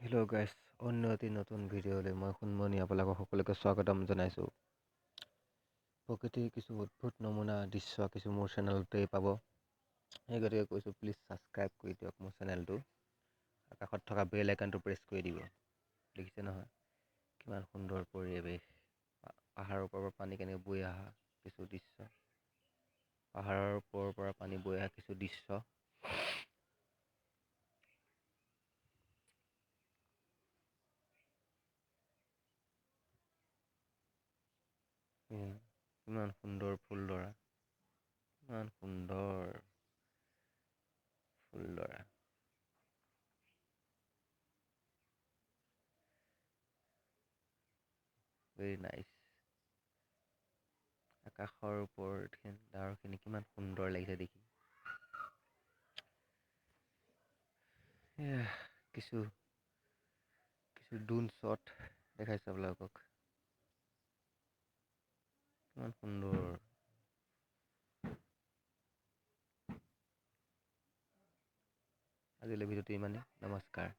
Hello' গাইছ, অন্য এটি নতুন ভিডিঅ'লৈ মই সোণমণি আপোনালোকক সকলোকে স্বাগতম জনাইছোঁ। প্ৰকৃতিৰ কিছু অদ্ভুত নমুনা দৃশ্য কিছু মোৰ চেনেলতেই পাব, সেই গতিকে কৈছোঁ প্লিজ ছাবস্ক্ৰাইব কৰি দিয়ক মোৰ চেনেলটো। আকাশত থকা বেল আইকনটো প্ৰেছ কৰি দিব। দেখিছে নহয় কিমান সুন্দৰ পৰিৱেশ, পাহাৰৰ ওপৰৰ পৰা পানী কেনেকৈ বৈ অহা কিছু দৃশ্য, পাহাৰৰ ওপৰৰ পৰা পানী বৈ অহা কিছু দৃশ্য। কিমান সুন্দৰ ফুলডৰা, কিমান সুন্দৰ ফুলডৰা। Very nice. আকাশৰ ওপৰত ডাৱৰখিনি কিমান সুন্দৰ লাগিছে দেখি। কিছু কিছু ড্ৰোন শ্বট দেখাইছোঁ আপোনালোকক, কিমান সুন্দৰ। আজিলৈ ভিডিঅ'টো ইমানেই, নমস্কাৰ।